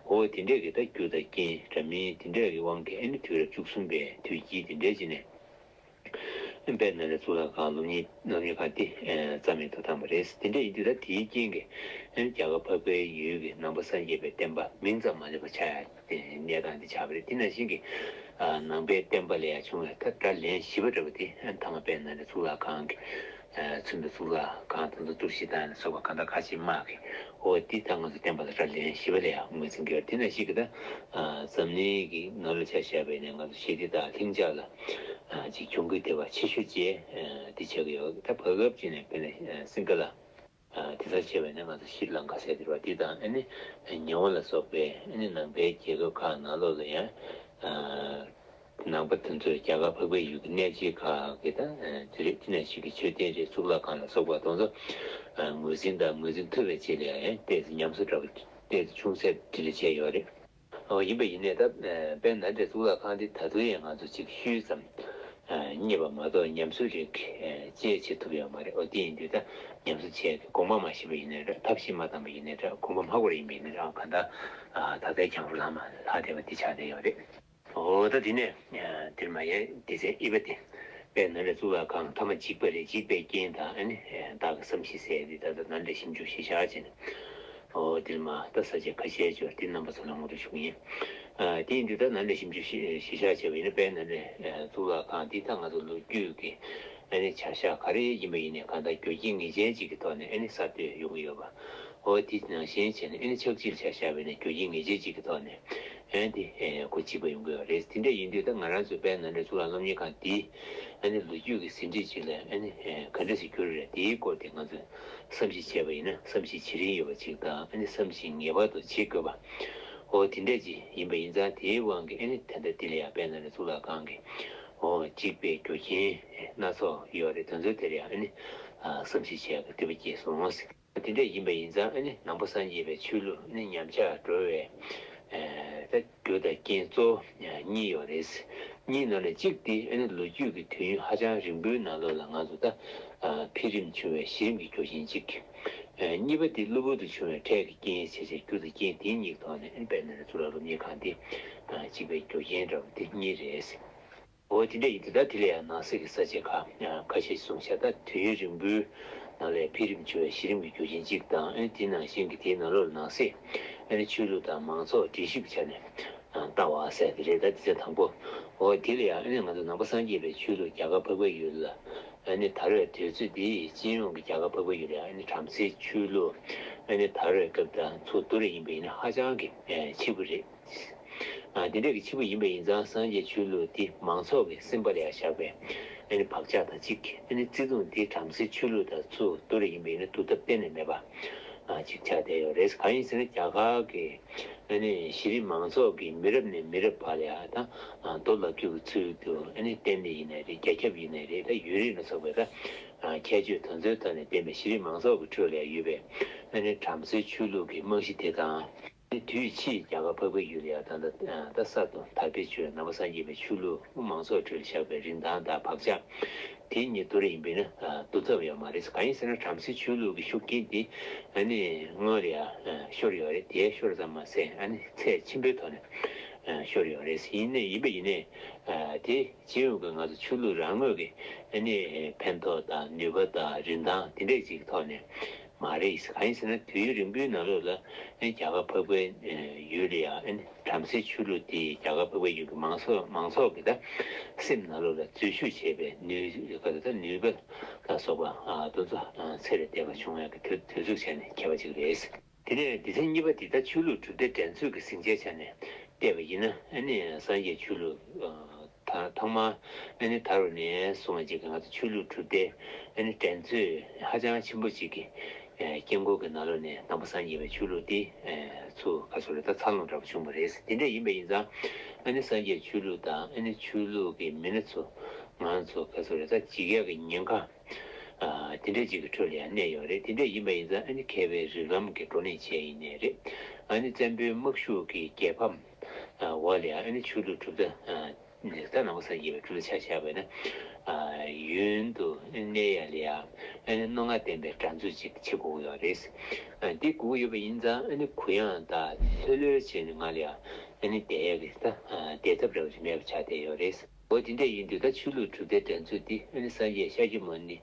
འོ་དེ་འདྲས་ཀྱི་ད་རྒྱུ་དང་རྐྱེན་འདྲ་མིན་དེ་འདྲས་ཀྱི་དབང་གིས་ཨ་ནི་དུས་རབས་བཅུ་གསུམ་པའི་དུས་དཀྱིལ་དེ་འདྲས་ཅིག་ནས་ དཔལ་ནཱ་ལེནྡྲ་གཙུག་ལག་ཁང་སློབ་གཉེར་སློབ་གཉེར་ཁང་དེ་རྩ་མེད་དུ་བཏང་བ་རེད། དེ་འདྲ་ཡིན་དུས་ད་དེའི་རྐྱེན་གྱིས་རྒྱ་གར་འཕགས་པའི་ཡུལ་གྱི་ནང་པ་སངས་རྒྱས་པའི་བསྟན་པ་མིང་ཙམ་མ་ལུས་པ་ཆགས་ཡ་གནས་སྟངས་དེ་ཆགས་པ་རེད། དེ་ནང་བཞིན་གྱི་ནང་པའི་བསྟན་པ་ལ་ཡང་བྱུང་བའི་ད་དགྲ་ལན་བཞི་པ་འདྲ་བོ་དེ་ཐ་མ་དཔལ་ནཱ་ལེནྡྲ་གཙུག་ལག་ཁང་གི་ཚུལ་དུ་གཙུག་ལག་ཁང་དང་གཙུག་ཞིག་དང་ལ་སོགས་པ་གང་དག་ག་ཅི་སྨྲ་གི། འོ་དེ་ད་ང་ཚོ་བསྟན་པ་ལ་དགྲ་ལན་བཞི་པ་ལ་ཡང་ངོས་འཛིན་གྱི་ཡོད་རེད། དེ་ནང་བཞིན་གྱི་ད་འཛམ་གླིང་གི་ནང་ལ་ཆ་བཞག་པ་ཡིན་ན་ང་ཚོ་ཞི་བདེ་དང་ལྷིང་འཇགས་ལ་ཅིག་གྱོང་གུད་ཐེབས་པ་ཆེ་ཤོས་བཅས་དེ་ཆགས་ཀྱི་ཡོད། ད་བར་སྐབས་ཅིག་ནས་དཔེར་ན་སིང་ག་ལ་དེ་ཚོ་བྱས་པ་ཡིན་ན་ང་ཚོ་ཤྲི་ལང་ཀ་ཟེར་དེ་རེད་བ། དེ་དང་ཨ་ནི་ཉི་ཧོང་ལ་སོགས་པའི་ཨ་ནི་ནང་པའི་རྒྱལ་ཁབ་ཁག་ནང་ལོགས་ལ་ཡང་ནང་པ་དེ་ཚོས་རྒྱ་གར་འཕགས་པའི་ཡུལ་གྱི་གནས་ཆེན་ཁག་གི་ད་དེ་རེད། དེ་ནང་བཞིན་གྱི་མཆོད་རྟེན་རེད། གཙུག་ལག་ཁང་ལ་སོགས་པ་དེ་ཚོ་ངོས་འཛིན་དང་ངོས་འཛིན་ཐུབ་པའི་ཆེད་ལ་ཡང་ཏོག་ཙམ་ཉམས་གསོ་འདྲ་བོ་ཏོག་ཙམ་ཆུང་ཙག་འདྲ་བྱས་ཡོད་རེད། ཨོ་ཡིན་པ་ཡིན་ནའི་ད་དཔལ་ནཱ་ལེནྡྲའི་གཙུག་ལག་ཁང་འདི་ད་དུང་ཡང་ང་ཚོ་ཅིག་ཤུལ་ཙམ་རྙེད་པ་མ་གཏོགས་ཉམས་གསོ་རིགས་བཅས་བྱེད་ཐུབ་ཡོད་མ་རེད། ཨོ་དེ་ཡིན་དུས་ད་ཉམས་གསོ་བྱས་དགོངས་པ་མ་ཞིག་པ་ཡིན་ནའི་འདྲ། ཐབས་ཤེས་མ་བཏང་པ་ཡིན་ནའི་འདྲ། དགོངས་པ་མ་འཁོར་ཡིན་པ་ཡིན་ནའི་འདྲ། གང་ལྟར་ད་ལྟའི་གྱང་རོ་ལྷག་མ་ལྷག་བསྡད་པ་འདི་ཆགས་བསྡད་ཡོད་རེད། ཨོ་ད་དེ་ནས་དེར་མ་ཡ་སྡེ་ཚན་གཉིས་པ་དེ་དཔལ་ནཱ་ལེནྡྲའི་གཙུག་ལག་ཁང་ཐ་མ་འཇིག་པ་རེད། འཇིག་པའི་རྐྱེན་དང་ཨ་ནི་བདག་གི་བསམ་གཞིག་ཟེར་ཡ་དེ་ད་ལྟ་ནཱ་ལེནྡྲའི་ཞིབ་འཇུག་གཞི་བཞག་བྱས་ནས། ཨོ་དེར་མ་ད་ས་བཅད་ཁ་ཤས་ཅིག་ཡོད་རེད། དེ་རྣམ་པ་ཚོ་ལ་ངོ་སྤྲོད་ཞུ་གི་ཡིན། ཨ་དེ་ཡིན་དུས་ད་ནཱ་ལེནྡྲའི་ཞིབ་འཇུག་གཞི་གཞི་བཞག་བྱས་པ་ཡིན་ན་དཔལ་ནཱ་ལེནྡྲའི་གཙུག་ལག་ཁང་འདི་ད་ང་ཚོ་ལོ་རྒྱུས་ཀྱི་ཨ་ནི་བྱ་གཞག་ག་རེ་ཡིན་པ་ཡིན་ནའི་གང་ལྟར་རྒྱུ་རྐྱེན་ངེས་ཅན་ཅིག་གི་ཐོག་ནས་ཨ་ནི་གསར་གཏོད་ཡོང་གི་ཡོད་པ། ཨོ་དེ་ནང་བཞིན་བྱས་ནས་ཨ་ནི་ཕྱག་ཕྱིད་བྱ་བཞག་པ་ཡིན་ན་རྒྱུ་རྐྱེན་ངེས་ཅན་ཅིག་གི་ཐོག་ནས་ཨ་ནི་དེ་གོ་འཇིག་པ་ཡོང་གི་ཡོད་རེད། དེ་འདྲ་ཡིན་དུས་ད་ང་རང་ཚོའི་དཔལ་ནཱ་ལེནྡྲའི་གཙུག་ལག་སློབ་གཉེར་ཁང་འདི་ཨ་ནི་ལོ་རྒྱུས་ཀྱི་ཟིན་བྲིས་ཅིག་ལ་ཨ་ནི་ག་འདྲ་ཞིག་གྱུར་རེད། དེའི་སྐོར་དེ་ང་ཚོས་བསམ་གཞིག་བྱས་པ་ཡིན་ན་བསམ་གཞིག་བྱེད་རིན་ཡོད་པ་ཅིག་དང་ཨ་ནི་བསམ་གཞིག་ངེས་པར་དུ་བྱེད་དགོས་པ། ཨོ་དེ་འདྲ་ཅིག་ཡིན་པ་ཡིན་ཙང་དེའི་དབང་གིས་ཨ་ནི་ད་ལྟ་འདི་ལ་ཡང་དཔལ་ནཱ་ལེནྡྲའི་གཙུག་ལག་ཁང་གི་ཨོ་འཇིག་པའི་རྒྱུ་རྐྱེན་སྣ་ཚོགས་ཡོད་རེད། དེ་ཚོའི་དེར་ཡང་ཨ་ནི་བསམ་གཞིག་བྱེད་ཡག་གི་འདོད་པ་སྐྱེས་སོང་། དེ་འདྲ་ཡིན་པ་ཡིན་ཙང་ཨ་ནི་ནང་པ་སངས་རྒྱས་པའི་ཆོས་ལུགས་ནི་ཉམས་ཆག་འགྲོ་བའི་ཨ་ད་རྒྱུ་དང་རྐྱེན་གཙོ་བོ་གཉིས་ཡོད་རེད། གཉིས་ནང་ནས་གཅིག་དེ་ཨ་ནི་ལོ་རྒྱུས་ཀྱི་དུས་ཡུན་ཧ་ཅང་རིང་པོའི་ནང་ལོགས་ལ་ང་ཚོ་ད་འཕེལ་རིམ་བྱུང་བའི་གཞི་རིམ་གྱི་རྒྱུ་རྐྱེན་གཅིག་གཉིས་པ་དེ་གློ་བུར་དུ་བྱུང་བའི་འཕྲལ་གྱི་རྐྱེན་ཞེས་བྱའི་རྒྱུ་དང་རྐྱེན་དེ་གཉིས་ཀྱི་ཐོག་ནས་ཨ་ནི་དཔལ་ནཱ་ལེནྡྲ་གཙུག་ལག་སློབ་གཉེར་ཁང་དེ་འཇིག་པའི་རྒྱུ་རྐྱེན་འདྲ་བོ་དེ་གཉིས་རེད། འོ་དེ་འདྲ་ཡིན་དུས་ད་དེ་ལ་ཡང་ནང་གསེས་ཀྱི་ས་བཅད་ཁག་ཁ་ཤས་གསུངས་ཤག་ད་དུས་ཡུན་རིང་པོའི་ནང་ལ་འཕེལ་རིམ་བྱུང་བའི་གཞི་རིམ་གྱི་རྒྱུ་རྐྱེན་གཅིག་དང་ཨ་ནི་དེ་ནང་བཞིན་གྱི་དེའི་ནང་ལོགས་ལ་ནང་གསེས་ཨ་ནི་ཆོས་ལུགས་དང་མང་ཚོགས་འགྲན་ཞུགས་ཀྱི་ཆ་ནས་ལྟ་བ་ཟེར་གྱི་རེད། ད་དེ་ཚོ་དང་པོ། འོ་དེ་ལ་ཡང་ཨ་ནི་ང་ཚོ་ནང་པ་སངས་རྒྱས་པའི་ཆོས་ལུགས་རྒྱ་གར་འཕགས་པའི་ཡུལ་ལ་ཨ་ནི་དར་བའི་དུས་ཚོད་འདི་སྤྱི་ཡོངས་ཀྱི་རྒྱ་གར་འཕགས་པའི་ཡུལ་ལ་ཡང་ཨ་ནི་བྲམ་ཟེའི་ཆོས་ལུགས་ཨ་ནི་དར་བའི་སྐབས་དང་ཚུར་བསྡུར་ཡིན་པ་ཡིན་ན་ཧ་ཅང་གི་ཕྱི་པོ་རེད། ཨ་དེ་འདྲ་གི་ཕྱི་པོ་ཡིན་པ་ཡིན་ཙང་སངས་རྒྱས་ཆོས་ལུགས་འདི་མང་ཚོགས་ཀྱི་སེམས་པ་ལ་ཡང་བཞག་པའི་ཨ་ནི་བག་ཆགས་དང་གཅིག་ཨ་ནི་བརྩེ་དུང་འདི་བྲམ་ཟེའི་ཆོས་ལུགས་དང་ཚུར་བསྡུར་ཡིན་པ་ཡིན་ན་བསྡུར་ཐབས་གཏན་ནས་མེད་པ་ཨ་ཅིག་ཆགས་བསྡད་ཡོད་རེད། གང་ཡིན་ཟེར་ན་རྒྱ་གར་གྱི་ཨ་ནི་གཞི་རིམ་མང་ཚོགས་ཀྱི་མི་རབས་ནས་མི་རབས་བར་ལ་ཡང་ད་མདོ་ལབ་རྒྱུ་གི་ཚུལ་དུ་ཨ་ནི་བསྟན་པ་ཡིན་ནའི་རེད། རྒྱ་ཁྱབ་ཡིན་ནའི་རེད། ད་ཡུན་རིང་ལ་སོགས་པའི་ད་ཁྱད་ཆོས་དེ་ཚོའི་ཐོག་ནས་བསྟན་པའི་གཞི་རིམ་མང་ཚོགས་ཀྱི་ཁྲོད་ལ་ཡང་ཡོད་པའི་ཨ་ནི་བྲམ་ཟེའི་ཆོས་ལུགས་ཀྱི་རྨང་གཞི་དེ་དང་། དུས་ཕྱིས་རྒྱ་གར་འཕགས་པའི་ཡུལ་ལ་ཡང་ད་ལྟ་ད་གསར་དུ་དར་འཕེལ་བྱུང་བའི་ནང་པ་སངས་རྒྱས་པའི་ཆོས་ལུགས་མང་ཚོགས་ཁྲོད་ལ་བཞག་པའི་རིན་ཐང་དང་བག་ཆགས་དེ་གཉིས་བསྡུར་ཡིན་པས་ན་བསྡུར་ཐབས་ཡོད་མ་རེད། གང་ཡིན་ཟེར་ན་བྲམ་ཟེའི་ཆོས་ལུགས་ཀྱི་ཤུགས་རྐྱེན་དེ་ཨ་ནི་སྔོན་ལ་ཡང་ཤོར་ཡོད་རེད། དེ་ཤོར་ཙམ་མ་ཟད་ཨ་ནི་ཚད་ཆེན་པོའི་ཐོག་ནས་ཤོར་ཡོད་རེད། ཡིན་ནའི་ཡིན་པ་ཡིན་ནའི་དེ་སྤྱི་ཡོངས་ཀྱི་ང་ཚོ་ཆོས་ལུགས་རང་ངོས་ཀྱི་ཨ་ནི་ཕན་ཐོགས་དང་ནུས་པ་དང་རིན་ཐང་དེ་འདྲས་ཅིག་གི་ཐོག་ནས། མ་རེད། གང་ཡིན་ཟེར་ན་དུས་ཡུན་རིང་པོའི་ནང་ལོགས་ལ་ཨ་ནི་རྒྱ་གར་འཕགས་པའི་ཡུལ་ལ་ཡང་ཨ་ནི་བྲམ་ཟེའི་ཆོས་ལུགས་དེ་རྒྱ་གར་འཕགས་པའི་ཡུལ་གྱི་མང་ཚོགས་མང་ཚོགས་ཀྱི་ད་སེམས་ནང་ལོགས་ལ་འཛུལ་ཞུགས་བྱས་པའི་ནུས་པ་ད་ནུས་པ་ལ་སོགས་པ་དེ་ཚོ་ཚད་ལས་འདས་པ་བྱུང་ཡག་གི་དུས་དུས་ཚོད་བྱས་ནས་ཁྱད་པར་ཅིག་རེད། དེ་ནས་སྡེ་ཚན་གཉིས་པ་འདི་ད་ཆོས་ལུགས་གྲུབ་མཐའི་འགྲན་རྩོད་ཀྱི་ཟིང་ཆའི་ཆ་ནས་བལྟས་པ་ཡིན་ན་ཨ་ནི་སངས་རྒྱས་ཆོས་ལུགས་ད་ཐོག་མར་ཨ་ནི་དར་བ་ནས་བཟུང་བ་ཅིག་གི་ང་ཚོ་ཆོས་ལུགས་གྲུབ་མཐའི་ཨ་ནི་འགྲན་རྩོད་ཧ་ཅང་ཆེན་པོ་ཅིག་གི་དཀྱིལ་འཁོར་གྱི་ནང་ལོགས་ནས་ནང་པ་སངས་རྒྱས་པའི་ཆོས་ལུགས་འདི་ཚུར་ག་ཚོད་རེད་ད་འཚར་ལོངས་འདྲ་པོ་བྱུང་བ་རེད། དེ་འདྲ་ཡིན་པ་ཡིན་ཙང་ཨ་ནི་སངས་རྒྱས་ཆོས་ལུགས་དང་ཨ་ནི་ཆོས་ལུགས་ཀྱི་མི་སྣ་ཚོ་ང་ཚོ་ག་ཚོད་རེད་ད་འཇིགས་ཡག་གི་ཉེན་ཁ་ཨ་དེ་འདྲ་ཅིག་གི་ཁྲོད་ལ་ཡང་གནས་ཡོད་རེད། དེ་འདྲ་ཡིན་པ་ཡིན་ཙང་ཨ་ནི་མཁས་པའི་རིགས་ལམ་གྱི་བགྲོ་གླེང་བྱས་ཡིན་ནའི་རེད། ཨ་ནི་བཙན་པོའི་དམག་ཤུགས་ཀྱི་རྒྱལ་ཕམ་འོག་ལ་ཡང་ཨ་ནི་ཆོས་ལུགས་གྲུབ་མཐའ་ད་ནང་པ་སངས་རྒྱས་པའི་གྲུབ་མཐའ་ཆ་བཞག་པ་ཡིན་ན་ཡུན་དུ་གནས་ཡ་ལ་ཡང་ཨ་ནི་རྣོ་ངར་ལྡན་པའི་འགྲན་རྩོད་ཅིག་བྱེད་དགོས་ཀྱི་ཡོད་རེད། འདི་དགོས་ཀྱི་ཡོད་པ་ཡིན་ཙང་ཨ་ནི་གུ་ཡངས་དང་ལྷོད་ལྷོད་བྱས་ནས་ང་ལ་ཡང་ཨ་ནི་བསྡད་ཡ་གི་ད་བསྡད་ཐབས་རེ་བ་ཞིག་མེད་པ་ཆགས་བསྡད་ཡོད་རེད། འོ་དེ་འདྲ་ཡིན་དུས་ད་ཆོས་ལུགས་དྲུག་སྡེ་འགྲན་རྩོད་འདི་ཨ་ནི་སངས་རྒྱས་ཤཱཀྱ་མུ་ནི་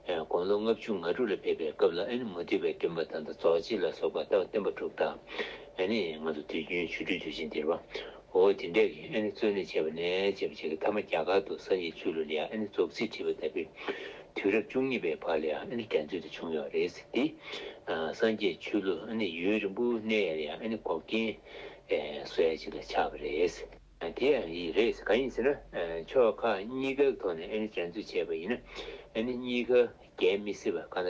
དགུང་ལོ་ལྔ་བཅུ་ང་དྲུག་ལ་ཕེབས་པའི་སྐབས་ལ་ཨ་ནི་མུ་སྟེགས་པའི་སྟོན་པ་དང་ད་རྫོགས་བྱེད་ལ་སོགས་པ་ད་སྟོན་པ་དྲུག་དང་ཨ་ནི་ང་ཚོ་དུས་རྒྱུན་ཆོ་འཕྲུལ་དུས་ཆེན་འདིར་བ། འོ་དེ་འདྲས་ཀྱི་ཨ་ནི་རྩོད་གླེང་བྱས་པ་ནས་བྱས་པ་བྱས་ཀྱི་མཐའ་མ་རྒྱ་གར་དུ་སངས་རྒྱས་ཆོས་ལུགས་ལ་ཡང་ཨ་ནི་རྫོགས་ཚིག་བྲིས་པ་ལྟ་བུའི་དུས་རབས་བཅུ་གཉིས་པའི་བར་ལ་ཡང་ཨ་ནི་འགྲན་རྩོད་དེ་བྱུང་ཡོད་རེད། དེ་སངས་རྒྱས་ཆོས་ལུགས་ཨ་ནི་ཡུན་རིང་པོ་གནས་ཡ་ལ་ཡང་ཨ་ནི་འགོག་རྐྱེན་བཟོ་ཡ་ཅིག་ལ་ཆགས་པ་རེད། དེ་ཡང་ཡིན་རེད། གང་ཡིན་ཟེར་ན་ཕྱོགས་ཁག་གཉིས་ཀའི་ཐོག་ནས་ཨ་ནི་འགྲན་རྩོད་བྱས་པ་ཡིན་ན་ཨ་ནི་གཉིས་ཀ་རྒྱལ་མི་སྲིད་པ་གང་ལྟར།